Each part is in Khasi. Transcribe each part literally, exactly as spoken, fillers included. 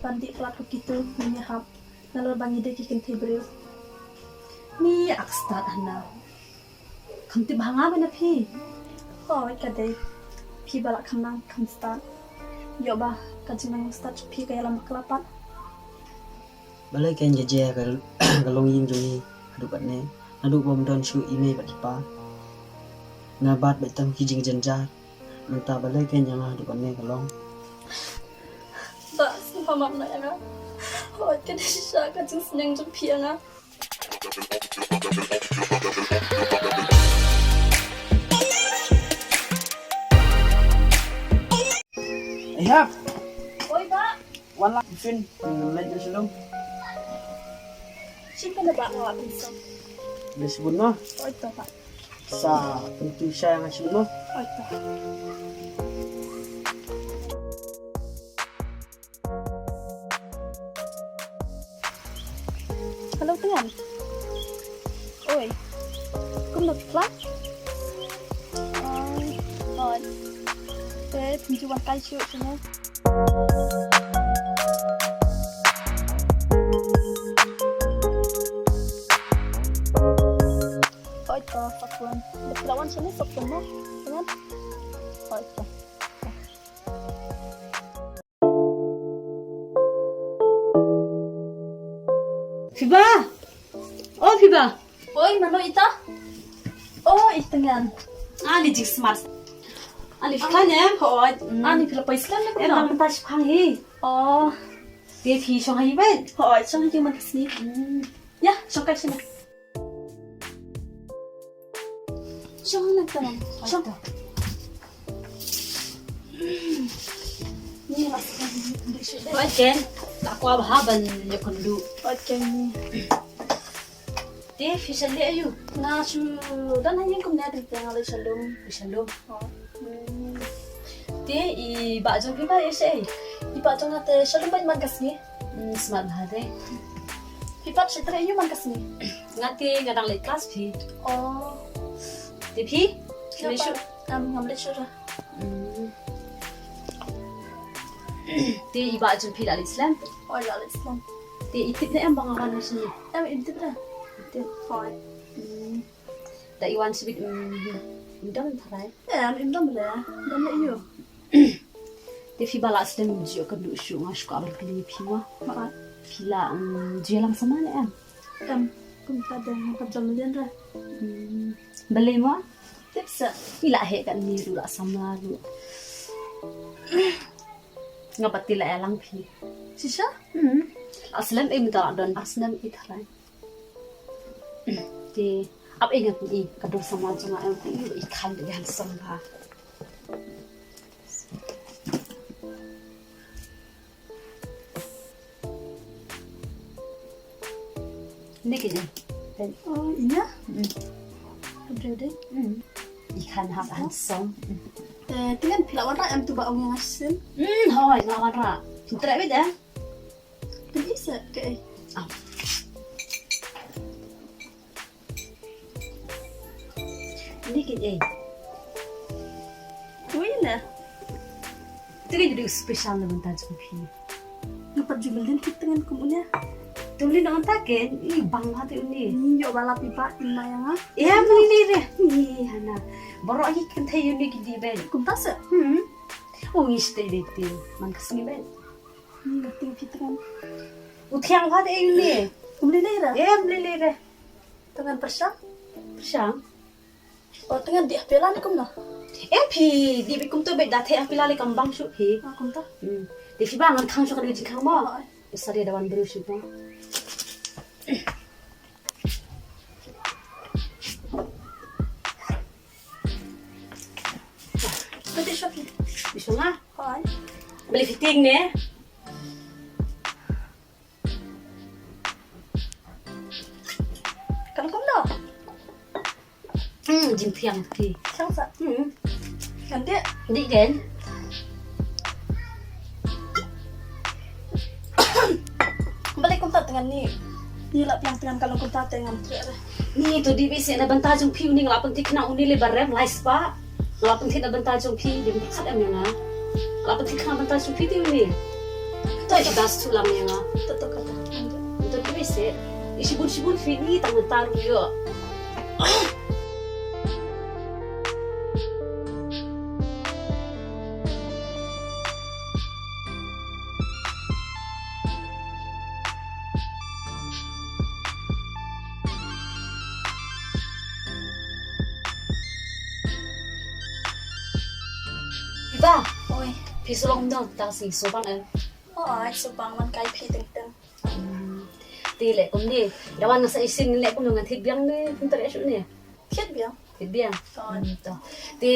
Ban dih palat ko kitu ngi hap nalor ba ngi dei ki kynthei briew. Ni ak stad hana. Kham tip ha nga ba na phi. Hoi ka dei. Phi ba la kham nang kham stad. Ïoh ba ka jingnang stad phi ka ïalam bakla pat. Balei kein ka jia ka, ka longïing jong ngi haduh katne. Haduh bym don shuh i mei bad i pa. Nga bat bad tang ki jingjynjar. Mynta balei kein ïa nga haduh katne ka long. Ba sngewbha map noh ïa nga. Hoi ka dei shisha ka jingsneng jong phi ïa nga. Oi, Bah. Wan la, Fin, leit sha lum. Shin kane ba nga la pynsang. Leit sha bun noh. Oi, to, Bah. Sa pyntu sha nga sha bun noh. Oi, to. Hello, Tngen. Oi. Kumno phi khlaiñ? Oi. Oi. Te phin ju wan kai shuh shane. Oi to, sa wan. Phi la wan shane, sa wan mo. Tngen. Oi to. Fiba! O Fiba! Oi, mano ita? O, i Tngen. Ani jingsmart. Ani phi khlaiñ em? Hooid. Mm. Ani phi la poi slem ne kumno? Em, nang mynta shipang hi. O. Te phi shong ha i bad? Hooid, shong ha i man ka sngi. Mm. Ïa, shong kai shane. Shong na ka. Shong. Ni la. Oi Ken, la kwah bha ban ïakynduh. Oi Ken. Te phi sa leh aïu? Nga shu don ha ïing kumne, te nga leit sha lum. Leit sha lum. Oh. Hmm. Te i bah jong phi ba ïa shaei? I bah jong nga te sha lum beit man ka sngi. Hmm, smat bha de. Phi pat sha trei aïu man ka sngi? Nga te nga dang leit klas phi. Oh. Te phi? Phi leit shuh? Am, ngam leit shuh re. Hmm. Te i bah jong phi la leit slem? Oi, la leit slem. Te i tip ne em ba nga wan ha shane? Em, im tip re. Im tip. Oi. Hmm. Da i wan shibit, mm, im dom tharai. Em, im dom re, dom leh aïu. Te phi ba la slem ju ïakynduh shuh, nga shu kwah ban kylli phi mo. Hooid. Phi la, mm, ju ïalam samla ne em? Em, kumta de nga pat jam lynti re. Mm, balei mo? Tip sa. Phi la heh katne ruh la samla ruh. Nga pat te la ïalang phi. Shisha? Hmm. La slem ei mynta la don ar snem ei tharai. Te ap ei ngan pyni ka dur samla jong nga, em, i khan de handsome bha. Ni kine. Oh, ina? Mm. Dei dei. Mm. I khan ha handsome. Mm. Te Tngen phi la wanrah em tu ba ong nga shisien? Mm, hooid, nga wanrah. Phin treh beit eh? Phin ïa sa kaei? Ah. Ni kine. Ui na. Te ka dei u special na bynta jong phi. Nga pat ju mlien kit Tngen kum une. Te mlien na bynta Ken, i bang bha te une. Ni ïoh ba la phi ba in ma ïa nga. Ïa mlien re. Ni hana. Baroh ki kynthei une ki dei beit. Kumta sa. Hmm. U ngi sdei dei te man ka sngi beit. Hmm, nga tieng phi Tngen. U thiang bha te une. Kum lei lei re. Em lei lei re. Tngen pyrshang? Pyrshang. O Tngen dih ha pela ne kumno? Em phi dih beit kumto beit, da theh ha pela lei kam bang shuh phi. Ah, kumta. Hmm. Te phi ba ngan khang shuh ka dei jingkhang mo. Oh. Sa dei da wan briew shuh mo. Ka dih shuh phi. Dih shuh nga. Hooid. Balei phi tieng ne? Kan kumno? Hmm, jingthiang phi. Thiang sa. Hmm. Ngan dih. Dih Ken. Balei kumta Tngen ni. Ni la phi ïa Tngen ka long kumta te ngam treh re. Ni to dih beit seh na bynta jong phi une, nga la pynthikna une lei ba rem lai spah. Nga la pynthik na bynta jong phi, dei pyrkhat em ïa nga. Nga la pynthik na bynta jong phi te une. To Ai, das tu lang ïa nga. Betul, betul, betul. Betul tu isi. Isi bun, isi bun fini tang tar yo. Iba. Oi. Phi sa long dong ta si so bang eh. Oi, so bang man kai phi teng teng. Hmm. Te leh kumne, da wan nga sa isih leh kumne ngan thied biang ne, kumta leh shuh ne. Thied biang. Thied biang. Oi. Hmm, to. Te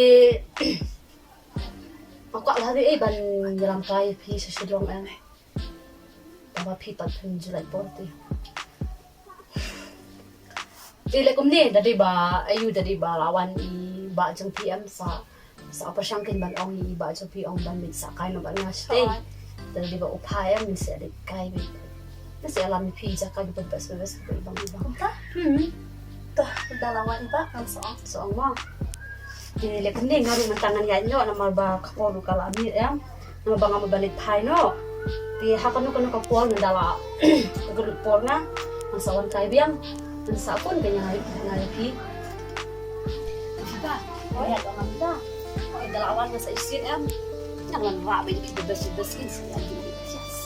nga kwah lari eh ban ïalam kai phi sa Shillong eh. Tangba phi pat phin ju lait por te. Te leh kumne, da dei ba, ayu da dei ba la wan i bah jong phi em sa, sa pyrshang kin ban ong i bah jong phi ong ban mih sa kai noh bad nga shatei. Hooid. Da dei ba u phai em, min sa dei kai beit. Nga sa lam i phi jaka ki best best ki bang bang. Kumta? Hmm. Tah, da la wan i bah, ngan sa ong. Sa ong ma. Te leh kumne nga ruh mynta ngan ïaid noh namar ba ka por ruh ka la miet em. Namar ba nga mut ban leit phai noh. Te ha kano kano ka por ngan da la ka lut por nga. Ngan sa wan kai biang. Ngan sa phone ka ïa nga ïa phi. Ba, oi, ïa ka mynta. Oi, da la wan ngan sa isih em. Ngan wan rah beit phi best best kin sa ïa phi. Yes.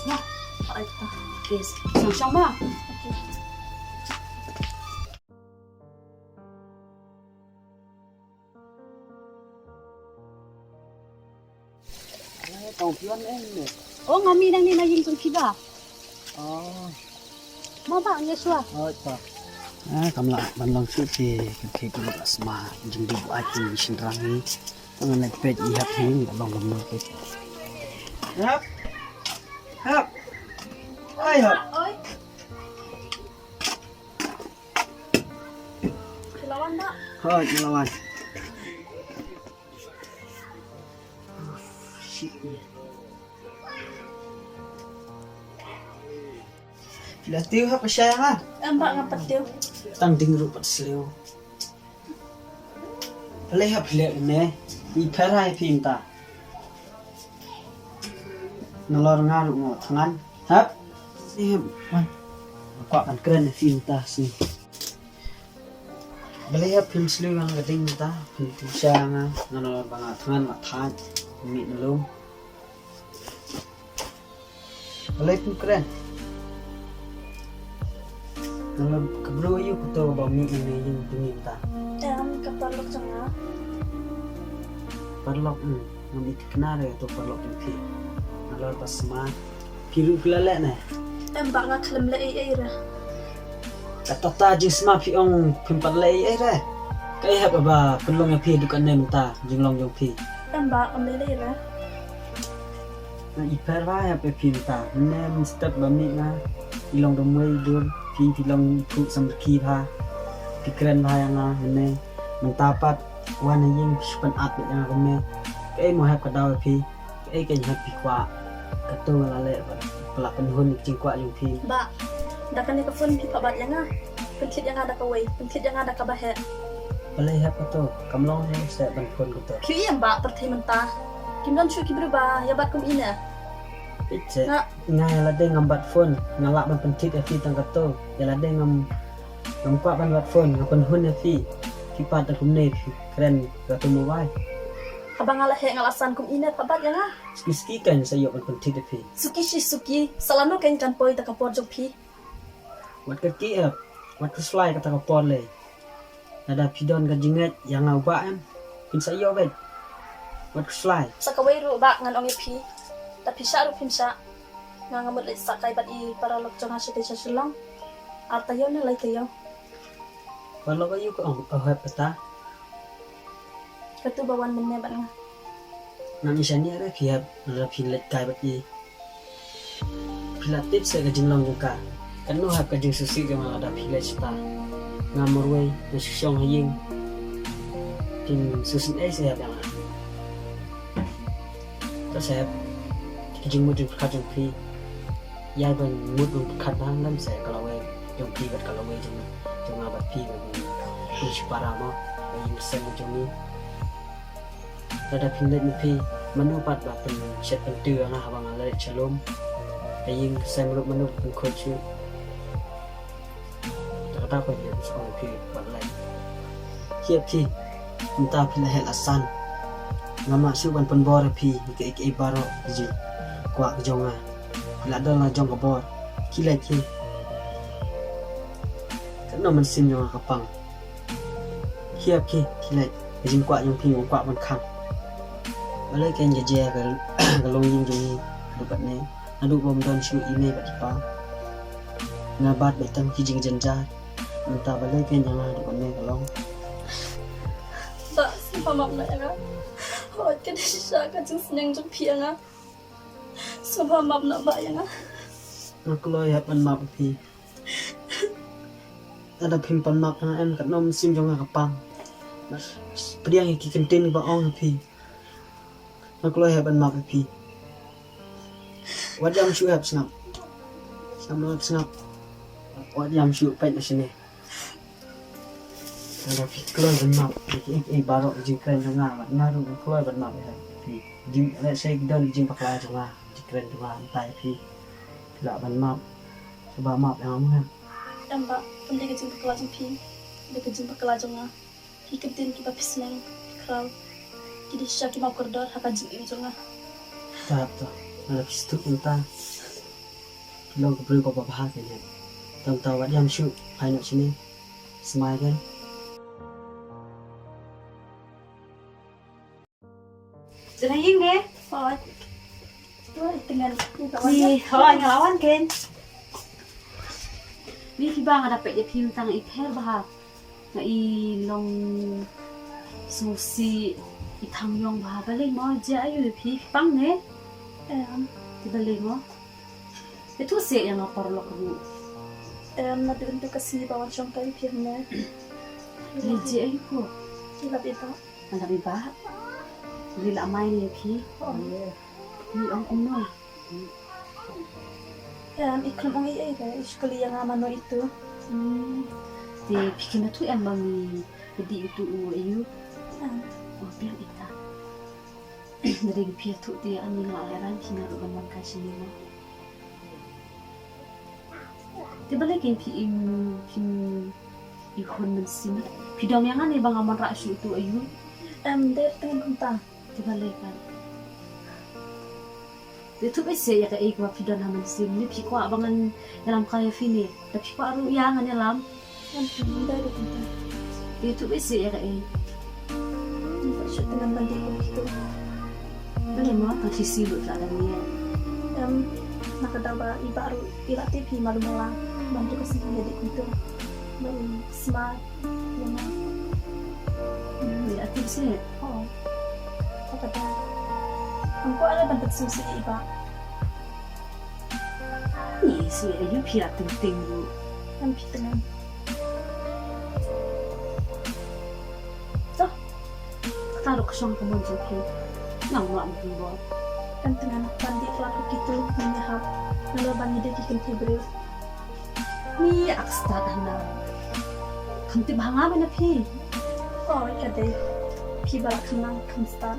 Oi, ta. Yes. Shong shong ma. Okay. Eh, tong pion eh ni. Oh, nga mih nangne na ïing jong phi ba. Oh. Ma ba ngi shuwa. Oh, ta. Eh, kam lah ban long shuh te, kan kei tu lah sma jingdih buaid ki shynrang ni. Ngan leit peit i Hep hi, long long peit. Hep. Hep. Ai Hep. Oi. Phi la wan ba? Hooid, nga la wan. Phi la tiew Hep, phi shai ïa nga? Em ba, nga pat tiew. Tang ding ruh pat sliew. Balei Hep phi leh kumne? I pher ha ïa phi mynta. Nalor nga ruh nga thngan. Hep. Hep. Wan. Nga kwah ban kren ïa phi mynta sni. Balei Hep phim sliew ïa nga ka ding mynta, phim tip sha nga, nga nalor ba nga thngan, nga thait, mih na lum. Balei phim kren? Nga la ka briew aïu kato ba mih ïa nga ïing jong ngi mynta? Em, ka paralok jong nga. Paralok, hmm. Ngam i thikna re kato paralok jong phi. Nalor ba sma. Phi ruh phi la leh ne? Em ba nga khlem leh ei ei re. Kata ta jingsma phi ong phim pat leh ei ei re. Kaei Hep ba pynlong ïa phi haduh katne mynta jinglong jong phi? Em ba ngam leh ei ei re. Nga i pher bha Hep ïa phi mynta. Mynne mynstep ba mih nga i long dum wei dur, phi phi long phuh samrkhie bha. Phi kren bha ïa nga mynne. Mynta pat wan ha ïing phi shu pynat beit ïa nga kumne. Kaei mo Hep ka daw ïa phi? Kaei keiñ Hep phi kwah? Kato nga la leh ba la pynhun ïa ka jingkwah jong phi. Ba da kane ka phone phi phabad ïa nga. Pynthied ïa nga da kawei, pynthied ïa nga da kaba heh. Balei Hep kato? Kam long ne seh ban phone kato? Phi ïa ba pyrthei mynta kim don shuh ki briew ba ïa bat kum ine. Phi check. Nga ïa lade ngam bat phone nga lah ban pynthied ïa phi tang kato. Ïa lade ngam Ngam kwah ban bat phone, nga pynhun ïa phi. Phi pat da kumne phi kren kato mobile. Haba nga la heh nga la san kum ine phabad ïa nga. Suki suki kan sa ïoh ban pynthied ïa phi. Suki shi suki, sa lano kan kan poi ta ka por jong phi. Wat ka ki ep, wat ka slai kata ka por lei. Lada phi don ka jingngeit ïa nga u bah em. Phin sa ïoh beit. Wat ka slai. Sa kawei ruh bah ngan ong ïa phi. Ta phi shah ruh phin shah. Nga nga mut leit sah kai bad i paralok jong nga shatei sha Shillong. Ar taïew ne lai taïew. Paralok aïu ka ong, oh Hep kata? Katu ba wan mynne bad nga. Nang i shaniah re phi Hep, lada phi leit kai bad i. Phi la tip seh ka jinglong jong ka. Katno Hep ka jingsngewsih jong nga lada phi leit shata. Nga marwei, nga shu shong ha ïing. Phin sngewsih ei seh Hep ïa nga. Te seh, ki jingmut jingpyrkhat jong phi. Ïa ban mut ban pyrkhat bha lem seh ka lawei jong phi bad ka lawei jong, jong nga bad phi bad phi shu para mo. Ba ïing seng jong ngi. Lada phin leit ma phi, mano pat ba pynshet pyntiew ïa nga haba nga leit sha lum. Ka ïing ka sem ruh mynno pynkhot shuh. Kata ka ïing sa ong phi wat leh. Khiah phi, mynta phi la heh la san. Ngam lah shuh ban pynbor ïa phi ïa kaei kaei baroh ka jingkwah ka jong nga. Phi la don la jong ka bor. Khie leit phi. Katno mynsiem jong nga ka pang. Khiah phi, khie leit. Ka jingkwah jong phi ngam kwah ban khang. Balei kein ka jia ka, ka longïing jong ngi haduh katne. Haduh bym don shuh i mei bad i pa. Nga bat beit tang ki jingjynjar. Mynta balei kein ïa nga haduh katne ka long. Bah, sngewbha map noh ïa nga. Hooid, ka dei shisha ka jingsneng jong phi ïa nga. Sngewbha map noh bah ïa nga. Nga kloi hap ban map ïa phi. Lada phim pan map ïa nga em katno mynsiem jong nga ka pang. Pdiang ïa ki kyntien ba ong ïa phi. Nga kloi hap ban map ïa phi. Wat ïam shuh hep sngap. Sngap noh hep sngap. Wat ïam shuh peit na shane. Lada phi kloi ban map ïa ki, ïa ki baroh ki jingkren jong nga, bad nga ruh nga kloi ban map ïa phi. Jing, lehse ki don ki jingbakla jong nga, jingkren jong nga mynta ïa phi. Phi lah ban map. Sngewbha map ïa nga mo. Em bah, kam dei ka jingbakla jong phi. Dei ka jingbakla jong nga. Ki kyntien kiba phi sneng, phi khraw, ki dei shisha ki map kordor ha ka jingim jong nga. Te to, lada phi sngewthuh kumta, phi long ka briew kaba bha kein. Te mynta wat ïam shuh, phai noh shane. Smai kein. Dei na ïing ne? Hooid. Hooid, tyngen. Ni, hooid, nga la wan kein. Ni phi ba nga da peit ïa phi mynta nga i pher bha. Nga i long sngewsih, i thang ïong bha. Balei mo, jia aïu ïa phi, phi pang ne? Em. Te balei mo? Ïathuh seh ïa nga paralok ruh. Em, naduh kyntu ka sngi ba wan shong kai phi hangne. Te jia aïu ko? Phi lap i ba. Nga lap i ba. Li la mai ne phi. Oh. Ni ong kumno? Em, i khlem ong ei ei re, i shu kylli ïa nga mano itu. Hmm. Te phi khlem ïathuh em ba ngi dei itu u aïu? Em. Oh, biang ita. Lada phi ïathuh te ani nga la ïaran phi nga ruh ban wan kai shane mo. Te balei kein phi im, phi im i khun mynsiem. Phi dom ïa nga ne ba ngam wanrah shuh ïa utu u aïu. Em, dei tang kumta. Te balei pat. Te ïathuh beit seh ïa kaei kaba phi don ha mynsiem ne phi kwah ba ngan ïalam kai ïa phi ne. Da phi kwah ruh ïa ngan ïalam. Em, em, dei ruh kumta. Te ïathuh beit seh ïa kaei. Em, pat shu tang ban dei kum kito. Balei mo tang shisha lut la dang ïa. Em, na ka daw ba i ba ruh i la tip hi malu mala. Bad tu ka sngi ïa dei kumto. Ba i smart. Ïa nga. Hmm, ïa tip seh. Oh. Ka daw. Angko ala ban tu shisha i ba. Ni sngewsih aïu phi la teng teng ruh. Em phi teng em. To. Kata ruh ka shong ka mon jong phi. Nang ma ym pynbor. Em teng em ban dih khlad ruh kito ngi hap. Nalor ba ngi dei ki kynthei briew. Ni ak stad hana. Kham tip ha nga ba na phi. Oh, ka dei. Phi ba la kham nang kham stad.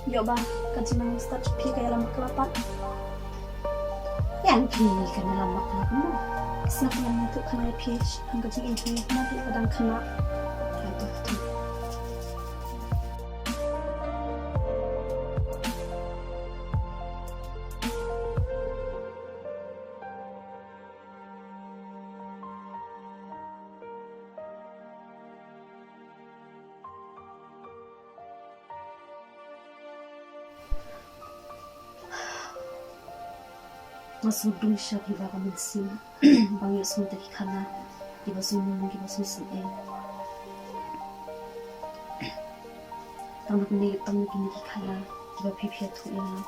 Ïoh ba ka jingnang stad phi ka ïalam bakla pat. Ïa phi ka ïalam bakla kumno? Sngap ïa nga tu khana ïa phi, ang ka jingim phi na tu ka dang khana. Ka tu tu. Nga sngewdum sha kiba ka mynsiem ba ngi ïohsngew da ki khana kiba sngewmong kiba sngewsih. Tang na kine, tang na kine ki khana kiba phi phi ïathuh ïa nga.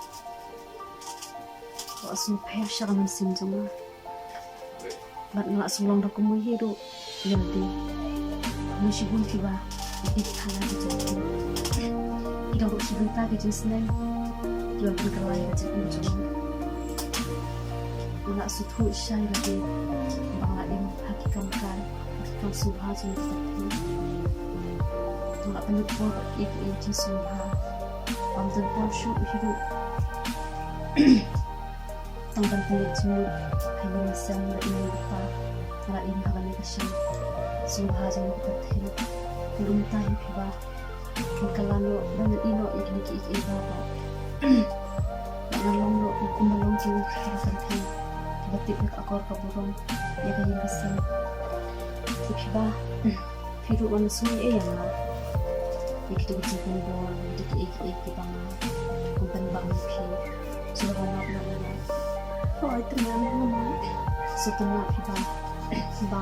Nga sngewpher sha ka mynsiem jong nga. Bad nga la sngewlong da kumno hi ruh ïa lade. Ngi shibun kiba ki khana ki jong ki. Ki dang ruh shibun ta ki jingsneng kiba pynkylla ïa ka jingim jong nga. Nga la sngewthuh shai lade ba nga la im ha ki kam kai, ha ki kam sngewbha jong ki. Nga la pynlut por bad ki, ki jingsngewbha. Bym don por shuh hi ruh. Tang ban pynleit jingmut ha ïing ha sem bad ïing bad kpa, nga la im ha kane ka shnong. Sngewbha jong ka pyrthei, kumta hi phi ba. Kin kylla noh ban ïohi noh ïa kine kiei kiei baroh. Bad ngan long noh kum ban long ki, ki ba kynthei kiba tip ïa ka akor ka burom, ïa ka ïing ka sem. Te phi ba, phi ruh wan sngew ei ïa nga ïa kito ki jingpynbor, ïa kito kiei kiei kiba nga kum pynbang ïa phi. Sngewbha map noh ïa nga. Hooid, te nga map noh. Sngewtynnat phi ba, ba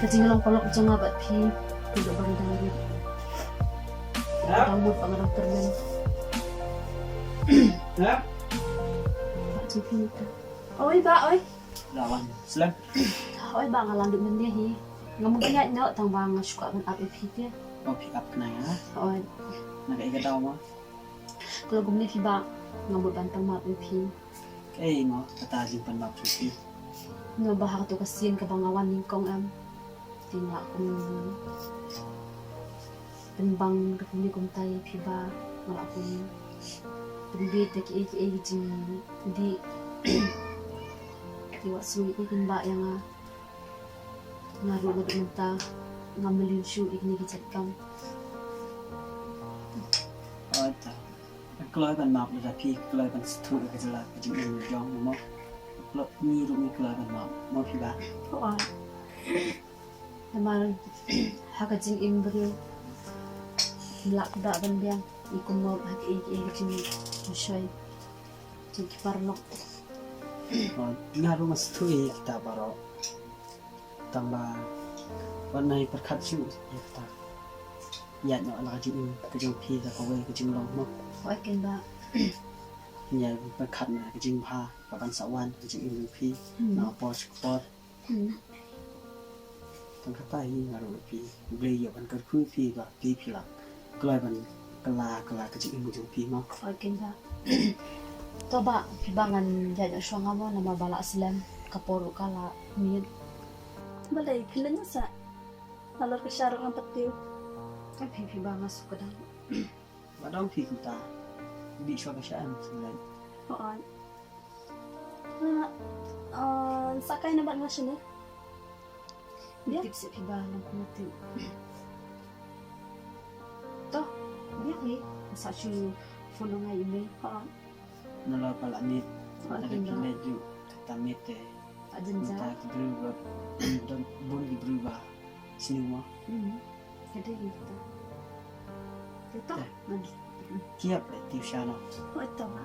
ka jinglong paralok jong nga bad phi, phi ruh ba dang rit, dang mut ba nga dang kyrmen. Ba jong phi nita. Oi ba, oi. Lawan. Slem. Oi ba, nga la duh mynne hi. Ngam ïaid noh tang ba nga shu kwah ban ap ïa phi te. Oh, phi ap khnang ha? Oi. Na kaei ka daw mo? Ka long kumne phi ba, ngam mut ban pynmap ïa phi. Kaei mo kata jingpynmap jong phi? Namar ba ha kato ka sien kaba nga wan nyngkong em, te nga la kum pynbang da kumne kumta ïa phi ba, nga la kum pynbeit da kiei kiei ki jingdih. Te wat sngew ïa ki kin bah ïa nga. Nga ruh naduh mynta ngam mlien shuh ïa kine ki jait kam. Oi ta. Kloi ban map lada phi kloi ban sngewthuh ïa ka jylla ka jingim jong mo. Kloi, ngi ruh ngi kloi ban map mo phi ba. Oi. Namar ha ka jingim briew, ym lah kaba ban biang ïa kumno ha kiei kiei ki jingshoi jong ki paralok. Oi, nga ruh nga sngewthuh ïa kita baroh. Tang ba wat nai pyrkhat shuh ïa kata. Ïaid noh la ka jingim ka jong phi da kawei ka jinglong mo. Hooid kynda. Ïa pyrkhat na ka jingbha ka ban sa wan ka jingim jong phi. Hmm. Na ka por sha ka por. Hmm. Tang kata hi nga ruh ïa phi. U Blei ïa ban kyrkhu ïa phi ba phi phi lah kloi ban kylla kylla ka jingim jong phi mo. Hooid kynda. To ba phi ba ngan ïaid noh shuwa nga mo namar ba la slem ka por ruh ka la miet. Balei phi leit noh sa? Nalor ka sha ruh ngam pat tip. Em phi phi ba nga suk ka dang. Ba dang phi kumta. Dih shuwa ka sha em sa leit. Hooid. Ah, ah, sa kai na bad nga shane. Biang. Tip seh phi ba long kumno tip. To, biang hi. Sa shu phone ong ai email. Hooid. Nalor ba la miet. Hooid. Lada phi leit ruh kata miet te. Ka jynjar. Mynta ki briew ba don bun ki briew ba sniew mo. Hmm. Ka dei kita. Kita. Te. Kiep leit tip sha noh. Hooid to ba.